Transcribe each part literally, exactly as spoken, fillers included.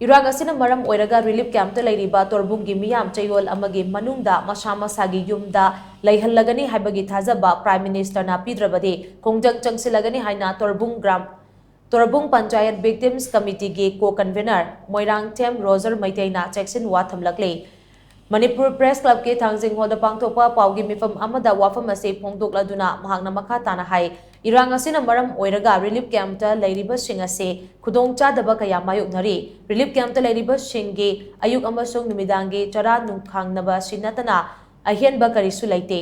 ꯏꯔꯥꯡ ꯑꯁꯤꯅ ꯃꯔꯝ ꯑꯣꯏꯔꯒ ꯔꯤꯂꯤꯐ ꯀꯦꯝꯞꯇ ꯂꯩꯔꯤꯕ ꯇꯣꯔꯕꯨꯡꯒꯤ ꯃꯤꯌꯥꯝ ꯆꯌꯣꯜ ꯑꯃꯒꯤ ꯃꯅꯨꯡꯗ ꯃꯁꯥ ꯃꯁꯥꯒꯤ ꯌꯨꯝꯗ ꯂꯩꯍꯜꯂꯒꯅꯤ ꯍꯥꯏꯕꯒꯤ ꯊꯥꯖꯕ ꯄ꯭ꯔꯥꯏꯝ ꯃꯤꯅꯤꯁꯇꯔꯅ ꯄꯤꯗ꯭ꯔꯕꯗꯤ ꯈꯣꯡꯖꯪ ꯆꯪꯁꯤꯜꯂꯒꯅꯤ ꯍꯥꯏꯅ ꯇꯣꯔꯕꯨꯡ ꯒ꯭ꯔꯥꯝ ꯇꯣꯔꯕꯨꯡ ꯄꯟꯆꯥꯌꯠ ꯚꯤꯛꯇꯤꯝꯁ ꯀꯃꯤꯇꯤꯒꯤ ꯀꯣ ꯀꯟꯚꯦꯅꯔ ꯃꯣꯏꯔꯥꯡꯊꯦꯝ ꯔꯣꯖꯔ ꯃꯩꯇꯩꯅ ꯆꯦꯛꯁꯤꯟꯋꯥ ꯊꯝꯂꯛꯂꯤ꯫ ꯃꯅꯤꯄꯨꯔ ꯄ꯭ꯔꯦꯁ ꯀ꯭ꯂꯕꯀꯤ ꯊꯥꯡꯖꯤꯡ ꯍꯣꯜꯗ ꯄꯥꯡꯊꯣꯛꯄ ꯄꯥꯎꯒꯤ ꯃꯤꯐꯝ ꯑꯃꯗ ꯋꯥꯐꯝ ꯑꯁꯤ ꯐꯣꯡꯗꯣꯛꯂꯗꯨꯅ ꯃꯍꯥꯛꯅ ꯃꯈꯥ ꯇꯥꯅ ꯍꯥꯏ, ꯏꯔꯥꯡ ꯑꯁꯤꯅ ꯃꯔꯝ ꯑꯣꯏꯔꯒ ꯔꯤꯂꯤꯐ ꯀꯦꯝꯞꯇ ꯂꯩꯔꯤꯕꯁꯤꯡ ꯑꯁꯤ ꯈꯨꯗꯣꯡꯆꯥꯗꯕ ꯀꯌꯥ ꯃꯥꯌꯣꯛꯅꯔꯤ꯫ ꯔꯤꯂꯤꯐ ꯀꯦꯝꯞꯇ ꯂꯩꯔꯤꯕꯁꯤꯡꯒꯤ ꯑꯌꯨꯛ ꯑꯃꯁꯨꯡ ꯅꯨꯃꯤꯗꯥꯡꯒꯤ ꯆꯔꯥ ꯅꯨꯡꯈꯥꯡꯅꯕ ꯑꯁꯤ ꯅꯠꯇꯅ ꯑꯍꯦꯟꯕ ꯀꯔꯤꯁꯨ ꯂꯩꯇꯦ꯫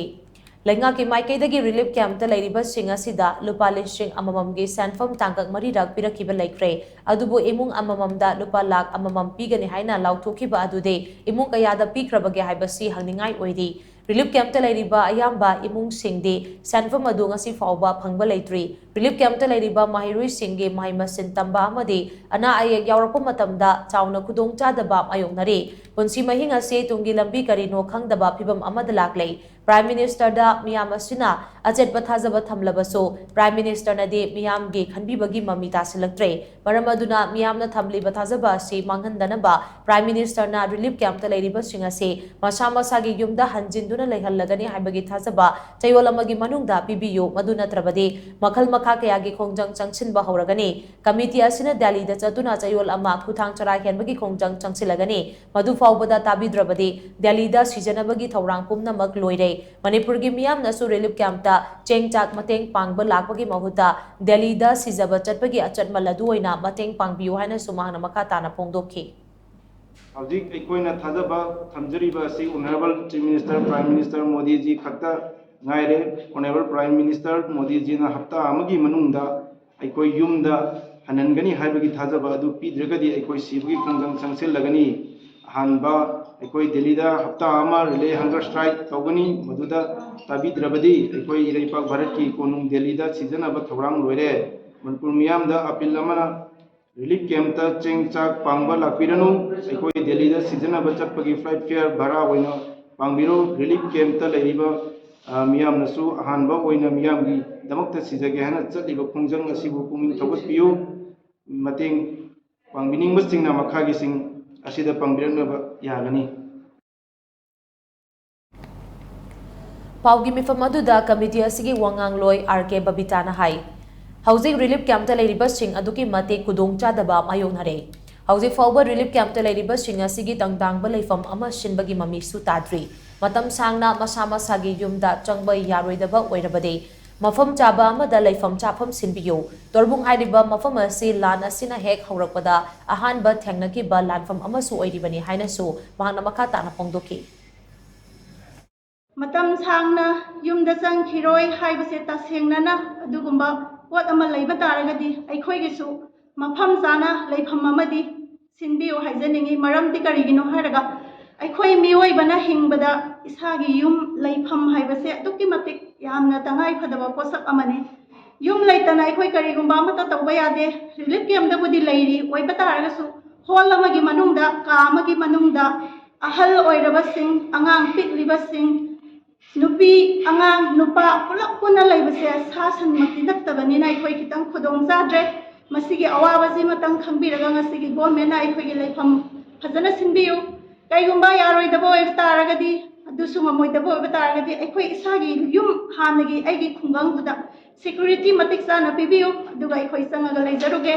ꯂꯩꯉꯥꯛꯀꯤ ꯃꯥꯏꯀꯩꯗꯒꯤ ꯔꯤꯂꯤꯐ ꯀꯦꯝꯞꯇ ꯂꯩꯔꯤꯕꯁꯤꯡ ꯑꯁꯤꯗ ꯂꯨꯄꯥ ꯂꯤꯁꯤꯡ ꯑꯃꯃꯝꯒꯤ ꯁꯦꯟꯐꯝ ꯇꯥꯡꯀꯛ ꯃꯔꯤꯔꯛ ꯄꯤꯔꯛꯈꯤꯕ ꯂꯩꯈ꯭ꯔꯦ꯫ ꯑꯗꯨꯕꯨ ꯏꯃꯨꯡ ꯑꯃꯃꯝꯗ ꯂꯨꯄꯥ ꯂꯥꯈ ꯑꯃꯃꯝ ꯄꯤꯒꯅꯤ ꯍꯥꯏꯅ ꯂꯥꯎꯊꯣꯛꯈꯤꯕ ꯑꯗꯨꯗꯤ ꯏꯃꯨꯡ ꯀꯌꯥꯗ ꯄꯤꯈ꯭ꯔꯕꯒꯦ ꯍꯥꯏꯕꯁꯤ ꯍꯪꯅꯤꯡꯉꯥꯏ ꯑꯣꯏꯔꯤ꯫ ꯔꯤꯂꯤꯐ ꯀꯦꯝꯞꯇ ꯂꯩꯔꯤꯕ ꯑꯌꯥꯝꯕ ꯏꯃꯨꯡꯁꯤꯡꯗꯤ ꯁꯦꯟꯐꯝ ꯑꯗꯨ ꯉꯁꯤ ꯐꯥꯎꯕ ꯐꯪꯕ ꯂꯩꯇ꯭ꯔꯤ꯫ ꯔꯤꯂꯤꯐ ꯀꯦꯝꯞꯇ ꯂꯩꯔꯤꯕ ꯃꯍꯩꯔꯣꯏꯁꯤꯡꯒꯤ ꯃꯍꯩ ꯃꯁꯤꯡ ꯇꯝꯕ ꯑꯃꯗꯤ ꯑꯅꯥ ꯑꯌꯦꯛ ꯌꯥꯎꯔꯛꯄ ꯃꯇꯝꯗ ꯆꯥꯎꯅ ꯈꯨꯗꯣꯡꯆꯥꯗꯕ ꯃꯥꯌꯣꯛꯅꯔꯤ꯫ ꯄꯨꯟꯁꯤ ꯃꯍꯤꯡ ꯑꯁꯤ ꯇꯨꯡꯒꯤ ꯂꯝꯕꯤ ꯀꯔꯤꯅꯣ ꯈꯪꯗꯕ ꯐꯤꯚꯝ ꯑꯃꯗ ꯂꯥꯛꯂꯦ꯫ ꯄ꯭ꯔꯥꯏꯝ ꯃꯤꯅꯤꯁꯇꯔꯗ ꯃꯤꯌꯥꯝ ꯑꯁꯤꯅ ꯑꯆꯦꯠꯄ ꯊꯥꯖꯕ ꯊꯝꯂꯕꯁꯨ, ꯄ꯭ꯔꯥꯏꯝ ꯃꯤꯅꯤꯁꯇꯔꯅꯗꯤ ꯃꯤꯌꯥꯝꯒꯤ ꯈꯟꯕꯤꯕꯒꯤ ꯃꯃꯤ ꯇꯥꯁꯤꯜꯂꯛꯇ꯭ꯔꯦ꯫ ꯃꯔꯝ ꯑꯗꯨꯅ ꯃꯤꯌꯥꯝꯅ ꯊꯝꯂꯤꯕ ꯊꯥꯖꯕ ꯑꯁꯤ ꯃꯥꯡꯍꯟꯗꯅꯕ ꯄ꯭ꯔꯥꯏꯝ ꯃꯤꯅꯤꯁꯇꯔꯅ ꯔꯤꯂꯤꯐ ꯀꯦꯝꯞꯇ ꯂꯩꯔꯤꯕꯁꯤꯡ ꯑꯁꯤ ꯃꯁꯥ ꯃꯁꯥꯒꯤ ꯌꯨꯝꯗ ꯍꯟꯖꯤꯟꯗꯨꯅ ꯂꯩꯍꯜꯂꯒꯅꯤ ꯍꯥꯏꯕꯒꯤ ꯊꯥꯖꯕ ꯆꯌꯣꯜ ꯑꯃꯒꯤ ꯃꯅꯨꯡꯗ ꯄꯤꯕꯤꯌꯨ, ꯃꯗꯨ ꯅꯠꯇ꯭ꯔꯕꯗꯤ ꯃꯈꯜ ꯃꯈꯥ ꯀꯌꯥꯒꯤ ꯈꯣꯡꯖꯪ ꯆꯪꯁꯤꯟꯕ ꯍꯧꯔꯒꯅꯤ꯫ ꯀꯃꯤꯇꯤ ꯑꯁꯤꯅ ꯗꯦꯜꯂꯤꯗ ꯆꯠꯇꯨꯅ ꯆꯌꯣꯜ ꯑꯃ ꯈꯨꯊꯥꯡ ꯆꯔꯥ ꯍꯦꯟꯕꯒꯤ ꯈꯣꯡꯖꯪ ꯆꯪꯁꯤꯜꯂꯒꯅꯤ꯫ ꯃꯗꯨ ꯐꯥꯎꯕꯗ ꯇꯥꯕꯤꯗ꯭ꯔꯕꯗꯤ ꯗꯦꯜꯂꯤꯗ ꯁꯤꯖꯅꯕꯒꯤ ꯊꯧꯔꯥꯡ ꯄꯨꯝꯅꯃꯛ ꯂꯣꯏꯔꯦ꯫ ꯃꯅꯤꯄꯨꯔꯒꯤ ꯃꯤꯌꯥꯝꯅꯁꯨ ꯔꯤꯂꯤꯐ ꯀꯦꯝꯞꯇ ꯆꯦꯡ ꯆꯥꯛ ꯃꯇꯦꯡ ꯄꯥꯡꯕ ꯂꯥꯛꯄꯒꯤ ꯃꯍꯨꯠꯇ ꯗꯦꯜꯂꯤꯗ ꯁꯤꯖꯕ ꯆꯠꯄꯒꯤ ꯑꯆꯠꯃꯜ ꯑꯗꯨ ꯑꯣꯏꯅ ꯃꯇꯦꯡ ꯄꯥꯡꯕꯤꯌꯨ ꯍꯥꯏꯅꯁꯨ ꯃꯍꯥꯛꯅ ꯃꯈꯥ ꯇꯥꯅ ꯐꯣꯡꯗꯣꯛꯈꯤ꯫ ꯍꯧꯖꯤꯛ ꯑꯩꯈꯣꯏꯅ ꯊꯥꯖꯕ ꯊꯝꯖꯔꯤꯕ ꯑꯁꯤ Honourable Chief Minister, Prime Minister ꯃꯣꯗꯤꯖꯤ ꯈꯛꯇ ꯉꯥꯏꯔꯦ꯫ Honourable Prime Minister ꯃꯣꯗꯤꯖꯤꯅ ꯍꯞꯇꯥ ꯑꯃꯒꯤ ꯃꯅꯨꯡꯗ ꯑꯩꯈꯣꯏ ꯌꯨꯝꯗ ꯍꯟꯍꯟꯒꯅꯤ ꯍꯥꯏꯕꯒꯤ ꯊꯥꯖꯕ ꯑꯗꯨ ꯄꯤꯗ꯭ꯔꯒꯗꯤ ꯑꯩꯈꯣꯏ ꯁꯤꯕꯒꯤ ꯈꯣꯡꯖꯪ ꯆꯪꯁꯤꯜꯂꯒꯅꯤ꯫ ꯑꯍꯥꯟꯕ ꯑꯩꯈꯣꯏ ꯗꯦꯜꯂꯤꯗ ꯍꯞꯇꯥ ꯑꯃ relay hunger strike ꯇꯧꯒꯅꯤ꯫ ꯃꯗꯨꯗ ꯇꯥꯕꯤꯗ꯭ꯔꯕꯗꯤ ꯑꯩꯈꯣꯏ ꯏꯔꯩꯄꯥꯛ ꯚꯥꯔꯠꯀꯤ ꯀꯣꯅꯨꯡ ꯗꯦꯜꯂꯤꯗ ꯁꯤꯖꯅꯕ ꯊꯧꯔꯥꯡ ꯂꯣꯏꯔꯦ꯫ ꯃꯅꯤꯄꯨꯔ ꯃꯤꯌꯥꯝꯗ appeal ꯑꯃꯅ, ꯔꯤꯂꯤꯐ ꯀꯦꯝꯞꯇ ꯆꯦꯡ ꯆꯥꯛ ꯄꯥꯡꯕ ꯂꯥꯛꯄꯤꯔꯅꯨ꯫ ꯑꯩꯈꯣꯏ ꯗꯦꯜꯂꯤꯗ ꯁꯤꯖꯤꯟꯅꯕ ꯆꯠꯄꯒꯤ flight fare ꯚꯔꯥ ꯑꯣꯏꯅ ꯄꯥꯡꯕꯤꯔꯣ꯫ ꯔꯤꯂꯤꯐ ꯀꯦꯝꯞꯇ ꯂꯩꯔꯤꯕ, ꯑ, ꯃꯤꯌꯥꯝꯅꯁꯨ ꯑꯍꯥꯟꯕ ꯑꯣꯏꯅ ꯃꯤꯌꯥꯝꯒꯤꯗꯃꯛꯇ ꯁꯤꯖꯒꯦ ꯍꯥꯏꯅ ꯆꯠꯂꯤꯕ ꯈꯣꯡꯖꯪ ꯑꯁꯤꯕꯨ ꯄꯨꯛꯅꯤꯡ ꯊꯧꯒꯠꯄꯤꯌꯨ꯫ ꯃꯇꯦꯡ ꯄꯥꯡꯕꯤꯅꯤꯡꯕꯁꯤꯡꯅ ꯃꯈꯥꯒꯤꯁꯤꯡ ꯑꯁꯤꯗ ꯄꯥꯡꯕꯤꯔꯛꯅꯕ ꯌꯥꯒꯅꯤ꯫ ꯄꯥꯎꯒꯤ ꯃꯤꯐꯝ ꯑꯗꯨꯗ ꯀꯃꯤꯇꯤ ꯑꯁꯤꯒꯤ ꯋꯥꯉꯥꯡꯂꯣꯏ ꯑꯥꯔ ꯀꯦ ꯕꯕꯤꯇꯥꯅ ꯍꯥꯏ, ꯍꯧꯖꯤꯛ ꯔꯤꯂꯤꯐ ꯀꯦꯝꯞꯇ ꯂꯩꯔꯤꯕꯁꯤꯡ ꯑꯗꯨꯛꯀꯤ ꯃꯇꯤꯛ ꯈꯨꯗꯣꯡꯆꯥꯗꯕ ꯃꯥꯌꯣꯛꯅꯔꯦ꯫ ꯍꯧꯖꯤꯛ ꯐꯥꯎꯕ ꯔꯤꯂꯤꯐ ꯀꯦꯝꯞꯇ ꯂꯩꯔꯤꯕꯁꯤꯡ ꯑꯁꯤꯒꯤ ꯇꯪꯇꯥꯡꯕ ꯂꯩꯐꯝ ꯑꯃ ꯁꯤꯟꯕꯒꯤ ꯃꯃꯤꯁꯨ ꯇꯥꯗ꯭ꯔꯤ꯫ ꯃꯇꯝ ꯁꯥꯡꯅ ꯃꯁꯥ ꯃꯁꯥꯒꯤ ꯌꯨꯝꯗ ꯆꯪꯕ ꯌꯥꯔꯣꯏꯗꯕ ꯑꯣꯏꯔꯕꯗꯤ ꯃꯐꯝ ꯆꯥꯕ ꯑꯃꯗ ꯂꯩꯐꯝ ꯆꯥꯐꯝ ꯁꯤꯟꯕꯤꯌꯨ꯫ ꯇꯣꯔꯕꯨꯡ ꯍꯥꯏꯔꯤꯕ ꯃꯐꯝ ꯑꯁꯤ ꯂꯥꯟ ꯑꯁꯤꯅ ꯍꯦꯛ ꯍꯧꯔꯛꯄꯗ ꯑꯍꯥꯟꯕ ꯊꯦꯡꯅꯈꯤꯕ ꯂꯥꯟꯐꯝ ꯑꯃꯁꯨ ꯑꯣꯏꯔꯤꯕꯅꯤ ꯍꯥꯏꯅꯁꯨ ꯃꯍꯥꯛꯅ ꯃꯈꯥ ꯇꯥꯅ ꯐꯣꯡꯗꯣꯛꯈꯤ꯫ ꯃꯇꯝ ꯁꯥꯡꯅ ꯌꯨꯝꯗ ꯆꯪꯈꯤꯔꯣꯏ ꯍꯥꯏꯕꯁꯦ ꯇꯁꯦꯡꯅꯅ ꯑꯗꯨꯒꯨꯝꯕ ꯄꯣꯠ ꯑꯃ ꯂꯩꯕ ꯇꯥꯔꯒꯗꯤ ꯑꯩꯈꯣꯏꯒꯤꯁꯨ ꯃꯐꯝ ꯆꯥꯅ ꯂꯩꯐꯝ ꯑꯃꯗꯤ ꯁꯤꯟꯕꯤꯌꯨ ꯍꯥꯏꯖꯅꯤꯡꯏ꯫ ꯃꯔꯝꯗꯤ ꯀꯔꯤꯒꯤꯅꯣ ꯍꯥꯏꯔꯒ ꯑꯩꯈꯣꯏ ꯃꯤꯑꯣꯏꯕꯅ ꯍꯤꯡꯕꯗ ꯏꯁꯥꯒꯤ ꯌꯨꯝ ꯂꯩꯐꯝ ꯍꯥꯏꯕꯁꯦ ꯑꯗꯨꯛꯀꯤ ꯃꯇꯤꯛ ꯌꯥꯝꯅ ꯇꯉꯥꯏ ꯐꯗꯕ ꯄꯣꯠꯁꯛ ꯑꯃꯅꯤ꯫ ꯌꯨꯝ ꯂꯩꯇꯅ ꯑꯩꯈꯣꯏ ꯀꯔꯤꯒꯨꯝꯕ ꯑꯃꯠꯇ ꯇꯧꯕ ꯌꯥꯗꯦ꯫ ꯔꯤꯂꯤꯐ ꯀꯦꯝꯞꯇꯕꯨꯗꯤ ꯂꯩꯔꯤ, ꯑꯣꯏꯕ ꯇꯥꯔꯒꯁꯨ ꯍꯣꯜ ꯑꯃꯒꯤ ꯃꯅꯨꯡꯗ, ꯀꯥ ꯑꯃꯒꯤ ꯃꯅꯨꯡꯗ ꯑꯍꯜ ꯑꯣꯏꯔꯕꯁꯤꯡ, ꯑꯉꯥꯡ ꯄꯤꯛꯂꯤꯕꯁꯤꯡ, ꯅꯨꯄꯤ, ꯑꯉꯥꯡ, ꯅꯨꯄꯥ ꯄꯨꯂꯞ ꯄꯨꯟꯅ ꯂꯩꯕꯁꯦ ꯁꯥ ꯁꯟꯃꯛꯇꯤ ꯅꯠꯇꯕꯅꯤꯅ ꯑꯩꯈꯣꯏ ꯈꯤꯇꯪ ꯈꯨꯗꯣꯡ ꯆꯥꯗ꯭ꯔꯦ꯫ ꯃꯁꯤꯒꯤ ꯑꯋꯥꯕꯁꯤꯃꯇꯪ ꯈꯪꯕꯤꯔꯒ ꯉꯁꯤꯒꯤ ꯒꯣꯔꯃꯦꯟꯅ ꯑꯩꯈꯣꯏꯒꯤ ꯂꯩꯐꯝ ꯐꯖꯅ ꯁꯤꯟꯕꯤꯌꯨ꯫ ꯀꯩꯒꯨꯝꯕ ꯌꯥꯔꯣꯏꯗꯕ ꯑꯣꯏꯕ ꯇꯥꯔꯒꯗꯤ, ꯑꯗꯨꯁꯨ ꯉꯝꯃꯣꯏꯗꯕ ꯑꯣꯏꯕ ꯇꯥꯔꯒꯗꯤ ꯑꯩꯈꯣꯏ ꯏꯁꯥꯒꯤ ꯌꯨꯝ ꯍꯥꯟꯅꯒꯤ ꯑꯩꯒꯤ ꯈꯨꯡꯒꯪꯗꯨꯗ ꯁꯦꯀ꯭ꯌꯨꯔꯤꯇꯤ ꯃꯇꯤꯛ ꯆꯥꯅ ꯄꯤꯕꯤꯌꯨ, ꯑꯗꯨꯒ ꯑꯩꯈꯣꯏ ꯆꯪꯉꯒ ꯂꯩꯖꯔꯨꯒꯦ꯫